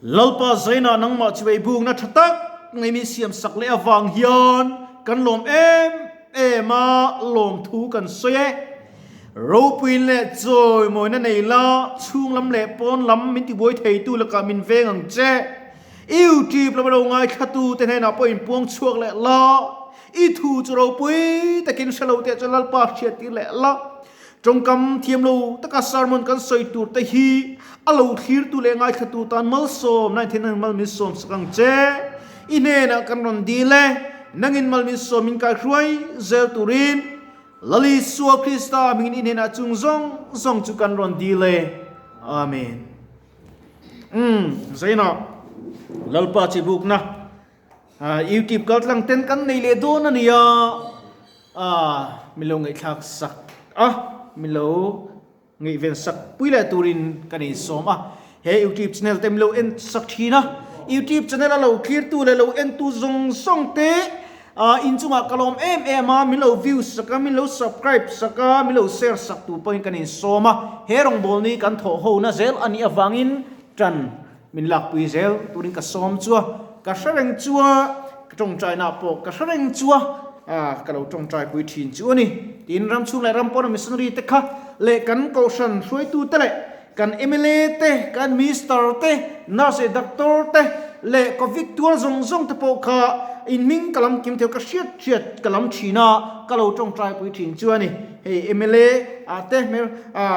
Lalpa Zaina nangmah chibai bukna tha tak ngei min siam sak leh avang hian kan lawm em em a, lawmthu kan sawi e. Ropuiin leh chawimawina nei la, chhung lam leh pawn lam min tibuai theitu lakah min veng ang che. YouTube lama lo ngaithlatu te hnenah pawh inpuang chhuak leh la, i thu chu ropui takin hre lo teh chuan Lalpa hriattir leh la. Tawngkam thiam lo taka sermon kan sawi tur te hi a lo thlirtu leh ngaithlatu tan malsawm na in mal min sawm sak ang che. I hnenah kan rawn dil e, nangin mal min sawm min kaihruai zel turin Lal Isua Krista hmingin i hnenah chung zawng zawng chu kan rawn dil e. Amen. Umm, Zainah Lalpa chibukna YouTube kaltlang ten kan nei leh dawn a nia. A, mi lo ngaihthlak sak a, mi lo ngaihven sak pui leh turin ka nei sawm a. He YouTube channel te mi lo en sak thin a, YouTube channel a lo clear tu leh lo en tu zawng zawng te a inchungah ka lawm em em a, min lo view sak a, min lo subscribe sak a, min lo share sak tur pawhin ka nei sawm a. He rawngbawlni hi kan thawh ho na zel a nih avangin tan min lakpui zel turin ka sawm chu a, ka hre reng chu a, ka tawngtaina pawh ka hre reng chu a, ka lo tawngtaipui thin chu a ni. Tin, ram chhung leh ram pawna missionary te kha leh kan kohhran hruaitu te leh kan mla te, kan minister te, nurse leh doctor te leh covid tuar zawng zawng te pawh kha in hming ka lam kim thei ka hriat hriat ka lam thin a, ka lo tawngtaipui thin chu a ni. Hei mla te hmel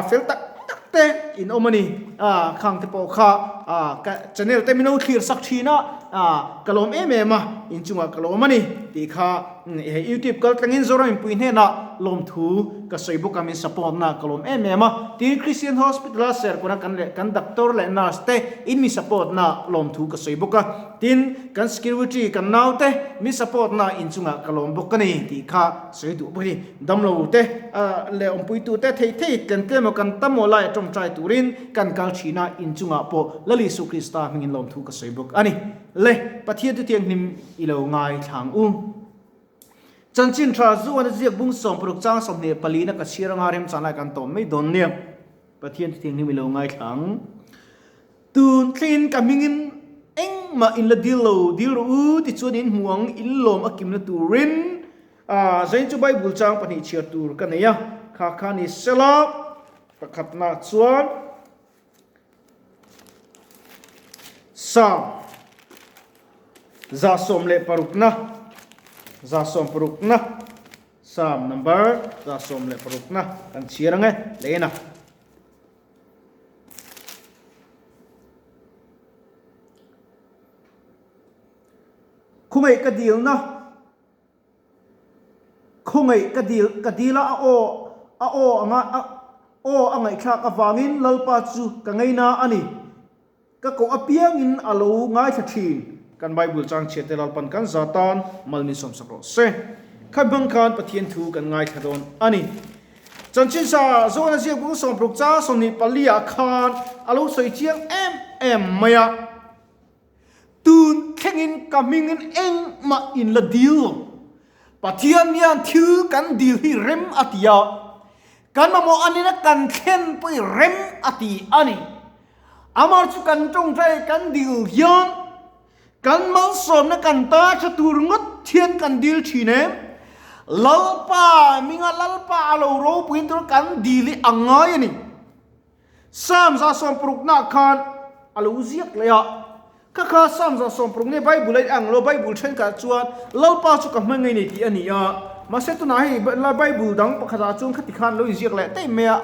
fel tak tak te in awm a ni a khang te pawh kha a ka channel te min lo thlir sak thin a a ka lawm em em a inchungah ka lawm a ni tih kha hei youtube kal tlangin Zoram mipui hnenah lawmthu ka sawi bawk a min support na ka lawm em em a tin Christian Hospital a Serkawna kan leh kan doctor leh nurse te in mi support na lawmthu ka sawi bawk a tin kan security kan naute min support na inchungah ka lawm bawk a ni tih kha sawi duh bawk a ni. Damlo te leh awmpuitu te thei thei tlem tlem emaw kan tam aw laia tawngtai turin kan kal thin a, inchungah pawh Lal Isu Krista hmingin lawmthu ka sawi bawk a ni. Le, Pathian chu thianghlim i lo ngaithlang u. Chanchin tha zuan a ziak bung 60 chang 24 na ka chhiar anga remchan lai kan tawm mai dawn nia. Pathian chu thianghlim i lo ngaithlang. Tun thlengin ka hmingin engmah in la dil lo, dil rawh u tichuan in hmu ang, in lawm a kimna turin a zain chu Bible chang pahnih chhiar tur ka nei a, kha kha ni sela pakhatna chuan Psalm 116 na 116 na Psalm number 116 na kan chhiar ang e, lehina. Khawngei ka dilna Khawngei ka dil ka dila a aw a aw anga a aw a ngaihthlak avangin Lalpa chu ka ngaina a ni. Ka koh apiangin a lo ngaithla thin. Kan Bible chang chhiat te Lalpan kan za tan mal min sawmsak rawh se. Kha hmang khan Pathian thu kan ngaithla dawn a ni. Chanchin sa Zona ziak bung 60 chang 24 ah khan a lo sawi chiang em em mai a. Tun thlengin ka hmingin engmah in la dil lo. Pathian hian thil kan dil hi rem a ti a, kan mamawh anina kan thlen pawh hi rem a ti a ni. Amah chu kan tawngtai kan dil hian kan malsawmna kan ta tha tur ngawt hian kan dil thin em? Lalpa hminga Lalpa a lo ropuiin tur kan dil hi a ngai a ni. Psalm 160 khan a lo ziak leh a, kha kha Psalm 160 nge Bible a inang lo, Bible thenkhat chuan Lalpa chu ka hmang ngei nei tih a ni a, mahse tunah hei Bible dang pakhatah chuan khati khan lo inziak leh daih mai a,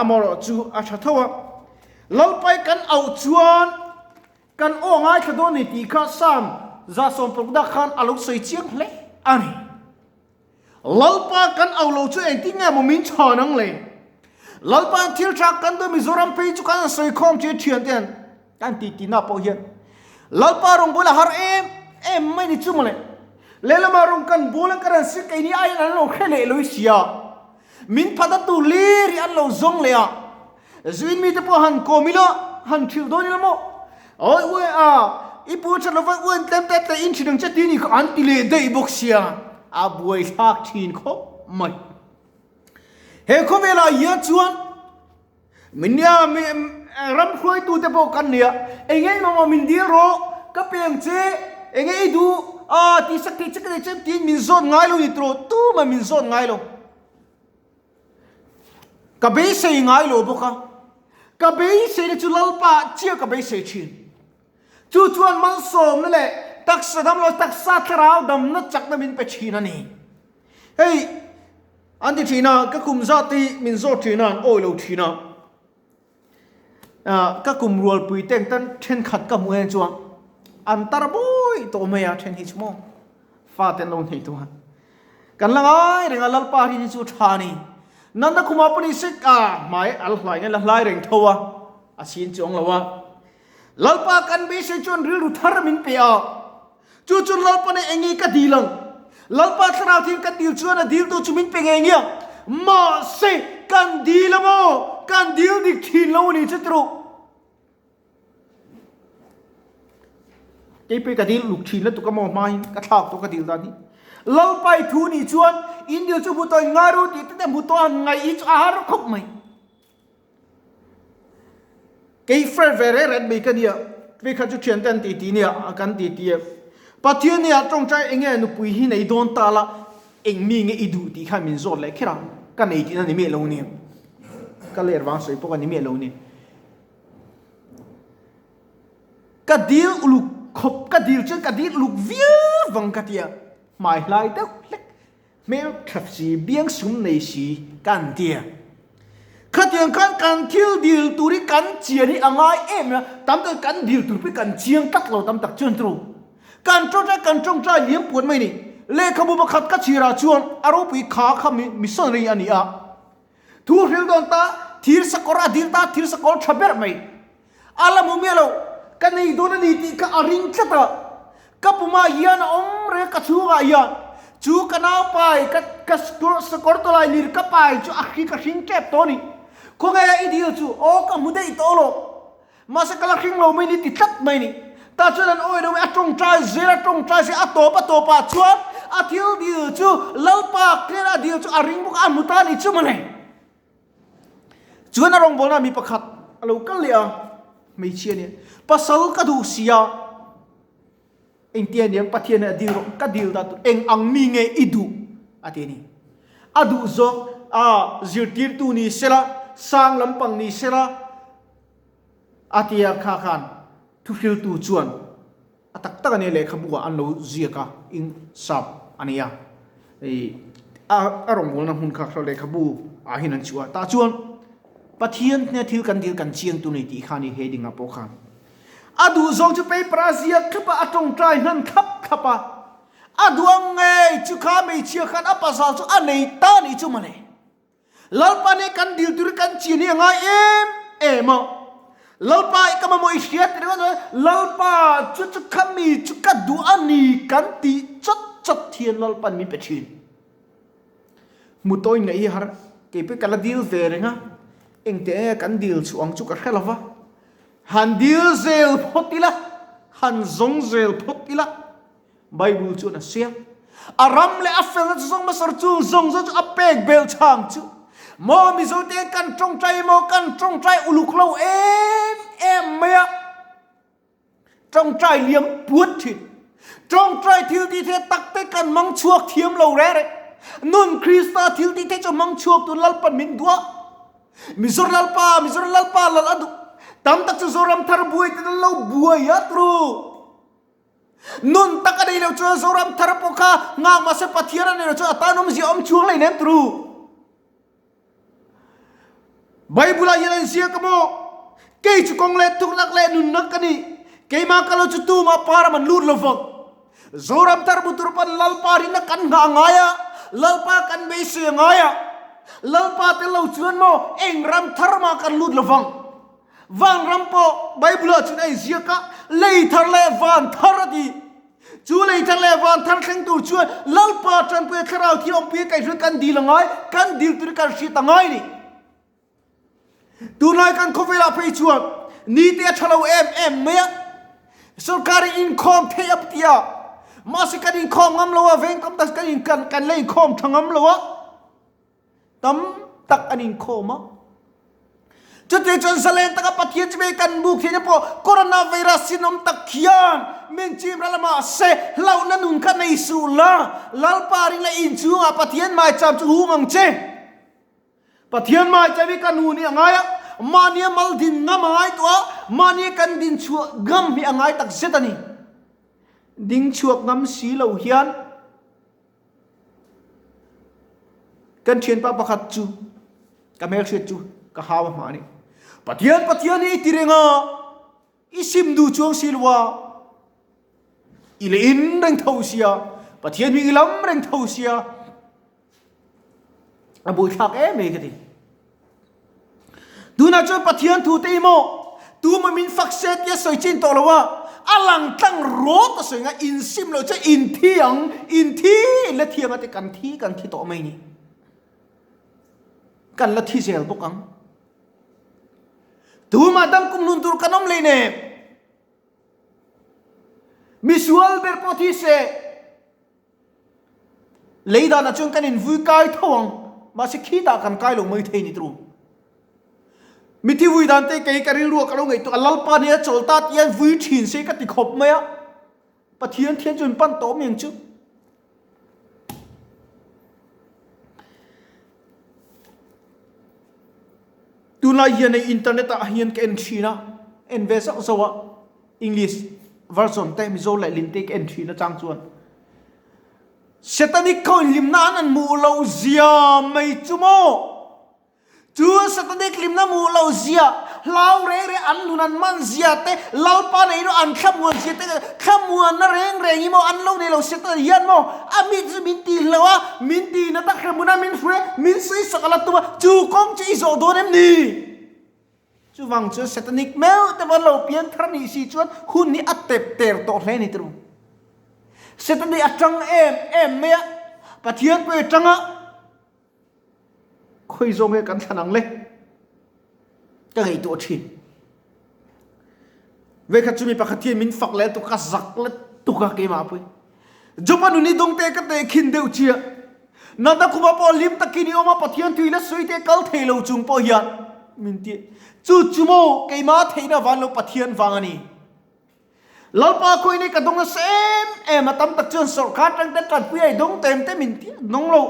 amaherawh chu a tha tho a. Lalpai kan auh chuan kan aw ngaithla dawn ni tih kha Psalm 160 khan a lo sawi chiang hle a ni. Lalpa kan au lo chu engtin nge maw min chhan ang le? Lalpa thil tha kan duh Mizoram phei chu kan sawi khawm che thian te an kan ti ti na pawh hian Lalpa rawng bul a har em em mai ni chu mawle. Lehlamah rawng kan bul an ka ran si keini aiin an lo hre leh loi sia. Min phat a tu lir hi an lo zawng leh a. Zuin mite pawh han kawm ila han thrilh dawn ila maw? Awi ue a, i pu that lova uen tlem te te in thin ang che ti ni kha an ti leh daih bawk sia, a buai thlak thin khawp mai. He khawvelah hian chuan minia mi Ram hruaitute pawh kan nia, eng eng emaw min dil rawh, ka peng che, eng nge i duh, ah tihsak theih che ka nei che tiin min zawt ngai lo ni tawh, tumah min zawt ngai lo. Ka beisei ngai lo bawk a, ka beiseina chu Lalpa chiah ka beisei thin. Chu chuan malsawmna leh taksa dam lo taksa thlarau damna chakna min pe thin a ni. Hei an ti thin a, ka kum zat hi min zawt thin a, an awi lo thin a. Ka kum rualpui te ang tan thenkhat ka hmuh en chuan an tar bawi tawh mai a, then hi chu maw fate an lo nei tawh a. Kan la ngai reng a, Lalpa rin hi chu tha a ni. Nanda khumah pawh ni se a hmai al hlai nge la hlai reng tho a, a sin chuang lo a. Lalpa kan beisei chuan rilru thar min pe a, chu chu Lalpa nen eng nge ka dil ang? Lalpa thlarau thil ka dil chuan a diltu chu min pe ngei nge ang? Mahse, kan dil a maw? Kan dil dik thin lo a ni chu tiro. Kei pawh ka dil luk thin lutuk a maw hmain ka thlak tawh ka dil dan hi. Lalpa i thu nih chuan in dil chu hmu tawh in ngai ru tih te te hmu tawh han ngaih hi chu a har khawp mai. Kei friend ve reng reng mai ka nia, vei kha chu thiante an titi nia, kan titi a. Pathian nia tawngtai enge nupui hi nei dawn ta la, eng mi nge i duh tih khan min zawt leh kher a, ka nei tihna ni miah lo nia. Ka ler vang sawi pawh ka ni miah lo nia. Ka dil uluk khawp, ka dil chuan ka dil uluk viau vang ka tia, hmai hlai deuh hlek. Hmel tha si, biang sum nei si ka an ti a. Khatiang khan kan thil dil tur hi kan chian hi a ngai em a, tam tak kan dil tur pawh hi kan chiang tlat lo tam tak chuan turu. Kan tawngtai kan tawngtai liam puat mai ni. Lehkhabu pakhat ka chhirah chuan a ropui kha kha missionary a ni a. Thu hril dawn ta, thir sakawr a dil ta, thir sakawr tha ber mai. A la hmu miah lo, ka nei dawn a ni tih kha a ring tlat a. Ka pumah hian a awm reng a, ka chhungah hian. Chu ka nau pai, ka ka sakawr tawlai lir ka pai chu a hri ka hring tep tawh a ni. Khawnge i dil chu, aw ka hmu daih tawh lo. Mahse ka la hring lo mai ni ti tlat mai ni. Tah chuan an awi lo mai, a tawngtai zel a tawngtai zel a tawp a tawpah chuan a thil dil chu Lalpa clear a dil chu a ring bawk a, a hmu ta a ni chu mawle. Chuan a rawngbawlna mi pakhat a lo kal leh a, hmeichhia nia, pasal ka duh si a, engtia niang Pathian a dil rawh, ka dil dan tur eng ang mi nge i duh a ti a ni. A duh zawk a zirtirtu ni sela, sang lampang ni sela, A ti a, kha khan thuhriltu chuan a tak tak a nia lehkhabu ah an lo ziak a, ing sap a nia. I a rawngbawlna hmun kha kha lehkhabu ah hian an chhuah a, tah chuan Pathian hne thil kan dil kan chiang tu nei tih kha a ni heading ah pawh khan. A duh zawng chu paper a ziak thlap a, a tawngtai hnan thlap thlap a. A duh ang ngei chu kha hmeichhia khan a pasal chu a nei ta nih chu mawle. Lalpa nih kan dil tur hi kan chian hi a ngai em em a. Lalpa i ka mamawh i hria ti ringawt lo, Lalpa chu chu kha mi chu ka duh a ni kan tih chawt chawt hian Lalpa'n min pe thin. Hmu tawi ngaih hi har, kei pawh ka la dil ve reng a, engte nge kan dil chhuah ang chu ka hre lo va. Han dil zel phawt ila, han zawng zel phawt ila. Bible chuan a siam. A ram leh a felna chu zawng hmasa chu zawng zawng chu a pek bel chang chu. Maw Mizo te kan tawngtai maw kan tawngtai uluk lo em em mai a. Tawngtai liam puat thin. Tawngtai thil ti the tak te kan mang chhuak thiam lo re re. Nun Krista thil ti the chu mang chhuak tu Lalpan min duah. Mizoram Lalpa, Mizoram Lalpa lal a duh. Tam tak chu Zoram thar buai te lo buai a tru. Nun tak a nei lo chuan Zoram thar pawh kha nghak mahse Pathian a nei lo chuan a tan awmzia awm chuang lei nem turu. Bible ah hian an ziak a maw? Kei chu kawng leh tuknak leh nunnak ka ni. Keimah ka lo chu tumah param an lut lo vang. Zoram thar bu tur pawn Lalpa rinna kan nghah ngai a, Lalpa kan beisei a ngai a. Lalpa tel lo chuan maw eng ram thar mah kan lut lo vang. Vanram pawh Bible ah chuan a inziak a, lei thar leh van thar a ti. Chu lei thar leh van thar thleng tur chuan Lalpa Tanpuia Thlarau Thianghlim kaihhruai kan dil a ngai, kan dil tur hi kan hriat a ngai ni. Tunlai kan khawvelah phei chuan nite a tha lo em em mai a, sorkar in inkhawm theih a ti a, mahse kan inkhawm ngam lo a, veng tam tak kan in kan la inkhawm tha ngam lo a. Tam tak an inkhawm a. Chutiang chuan zalen taka Pathian chu mi kan buk theihna pawh coronavirus sin awm tak khian min chim ral a mahse hlauhna nun kha nei suh la, Lalpa ring la inchhungah Pathian maicham chu hung ang che. Pathian maicham hi ka nu nih a ngai a, mahnia mal din ngam a ngai tawh a, mahnia kan din chhuah ngam hi a ngai tak zet a ni. Ding chhuak ngam si lo hian Kan thianpa pakhat chu ka hmelhriat chu ka hau a hma a ni. Pathian Pathian hi i ti reng a, i sim duh chuang si lo a, i leh in reng tho sia, Pathian hming i lam reng tho sia, a buaithlak em mai ka ti. Tunah chuan Pathian thu te hi maw tuma min fak se tia sawi chin tawh lo a, a lang tlang rawt a sawi nga insim loh chuan inthi ang, inthi in la thi ang a ti kan thi kan thi tawh mai ni. Kan la thi zel bawk ang. Tuma dam kum hlun tur kan awm lei nem. Misual ber pawh thi se. Lei danah chuan kan invui kai tho ang, mahse khitah kan kai lo mai thei ni tru. Mithi vui dan te kei ka rilru ah ka lo ngaihtuah a, Lalpa nia chawl ta tih hian vui thin se ka ti khawp mai a, Pathian thian chu in pan tawh mai ang chu. Tunlai hian hei internet ah hian ka en thin a, en ve zauh zauh a, English version te Mizo lehlin te ka en thin atang chuan Satanic kho in hlimna an an hmuh loh zia mai chu maw? Chu Satanic hlimna hmuh loh zia, hlau reng reng an nun an man zia te, Lalpa nei rawh an thlamuan zia te, thlamuanna reng reng hi maw an lo nei lo Satan hian maw a mit chu min tih hlauh a, min tih na tak hremhmun a min hruai a, min sawisak a la tum a, chu kawng chu i zawh dawn em ni? Chuvang chuan Satanic meuh te van lo pian thar nih si chuan hun hi a tep ter tawh hle ni turu. Satanic a tang em em mai a, Pathian pawh i tang a, khawi zawng nge kan thlan ang le? Ka ngaihtuah thin. Vekhat chu mi pakhat hian min fak leh tuk a, zak let tuk a keimah pawh hi. Job-a nun hi dawngte ka tehkhin deuh chiah. Natna khuma pawh hlim takin i awm a, Pathian tui la sawi te kal thei lo chung pawh hian min ti. Chu chu maw keimah theihna van lo Pathian vang a ni. Lalpa khawiin hi ka dawng nasa em em a, tam tak chuan sawrkar tang te tanpui a i dawng tem te min ti a, dawng lo.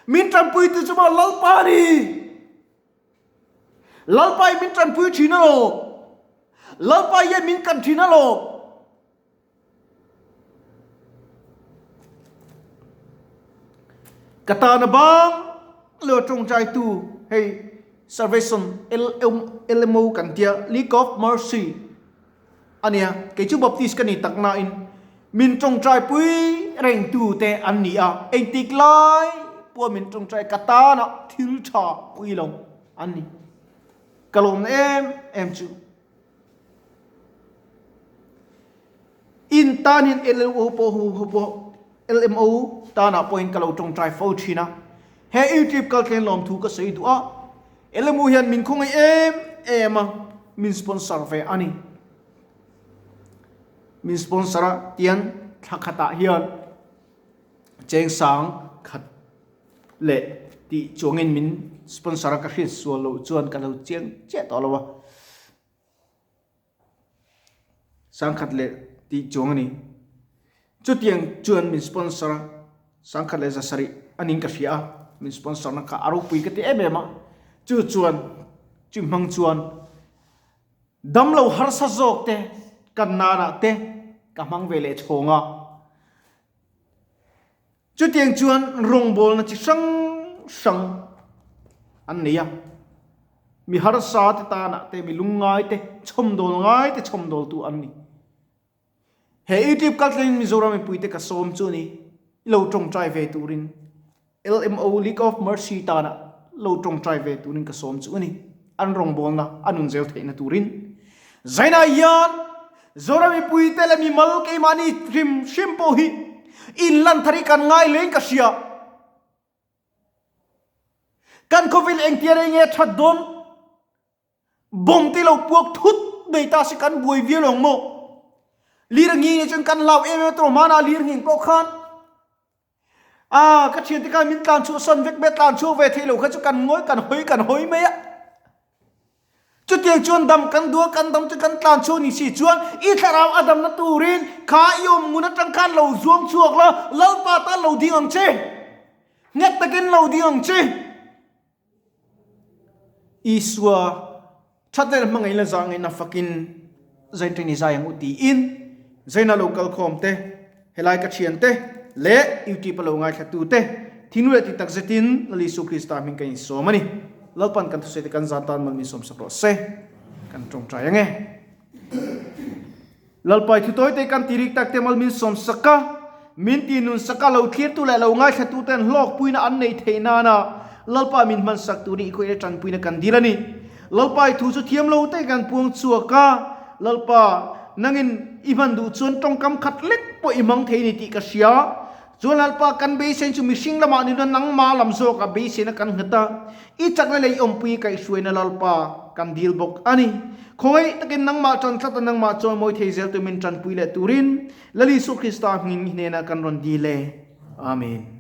Min tanpui tu chu maw Lalpa a ni. Lalpa hi min tanpui thin alawm. Lalpa hian min kan thin alawm. Ka tana bang lo tawngtai tu hei Salvation LMO kan tia League of Mercy ania kei chu Baptist ka ni tak nain min tawngtai pui reng tu te an ni a engtik lai pawh min tawngtai ka tana thil tha pui lo an ni ka lawm em em chu. In tanin LLO pawh hu hu pawh LMO tanah pawhin ka lo tawngtai fo thin a. He YouTube kalthleng lawmthu ka sawi duh a, LMO hian min khawngaih em em a, min sponsor ve a ni. Min sponsor a tian thla khatah hian cheng sang khat leh tih chuangin min sponsor a ka hriat sual loh chuan ka lo chiang chiah tawh lo a. Sangkhat leh tih chuang a ni. Chutiang chuan min sponsor a, sangkhat leh zasarih a ning ka hria a, min sponsor na kha a ropui ka ti em em a. Chu chuan, chu hmang chuan damlo harsa zawk te kan nanah te ka hmang ve leh chhawng a. Chutiang chuan rawngbawlna chi hrang hrang an nei a, mi harsa te tanah te, mi lungngai te, chhawmdawl ngai te chhawmdawltu an ni. He YouTube kaltlangin Mizoram mipuite ka sawm chu ni, i lo tawngtai ve turin LMO League of Mercy tanah lo tawngtai ve turin ka sawm chu a ni, an rawngbawlna a nun zel theihna turin. Zainah hian Zoram mipuite leh mimal keimahni hrim hrim pawh hi inlan thar hi kan ngai hlein ka hria. Kan khawvel engtia rei nge that dawn? Bomb te lo puak thut mai ta se kan buai viau lo ang maw? Lir a ngi nge chuan kan hlau em em a tawh hmanah lir ngheng pawh khan Ah, ka thiante khan min tlan chhuah sawn vek mai a, tlan chhuak ve thei lo kha chu kan ngawi kan hawi kan hawi mai a. Chutiang chuan dam kan duh a, kan dam chu kan tlan chhuak ni si chuan i thlarau a damna turin kha i awm ngun atang khan lo zuang chhuak la, Lalpa tan lo ding ang che. Nghet takin lo ding ang che. Isua thatna leh hmangaih la zah ngaihna fakin zainṭeng i zai ang u tiin zaina lo kal khawm te, helai ka thian te leh YouTube a lo ngaithla tu te thinu leh ti tak zetin Lal Isu Krista hming kan insawm a ni. Lalpan kan thusawi te kan zan tan mal min sawmsak rawh se. Kan tawngtai ang e. Lalpai thutawi te kan tirik tak te mal min sawmsak a, min ti nunsak a, lo thlirtu leh lo ngaithlatu ten hlawkpuina an neih theih nana Lalpa min hmansak turin i khawih leh tanpuina kan dil a ni. Lalpai thu chu thiam lo te kan puang chhuak a, Lalpa, nangin i hman duh chuan tawngkam khat lek pawh i hmang thei ni tih ka hria. Chuan Lalpa, kan beisein chu mihring lamah ni lo nangma lam zawkah beiseina kan nghet a, i chakna leh i awmpui kaihhruaina Lalpa kan dil bawk a ni. Khawngaih takin nangmah tan tlat a nangmah chuan mawi thei zel tumin tanpui leh turin Lal Isu Krista hming i hnenah kan rawn dil e. Amen.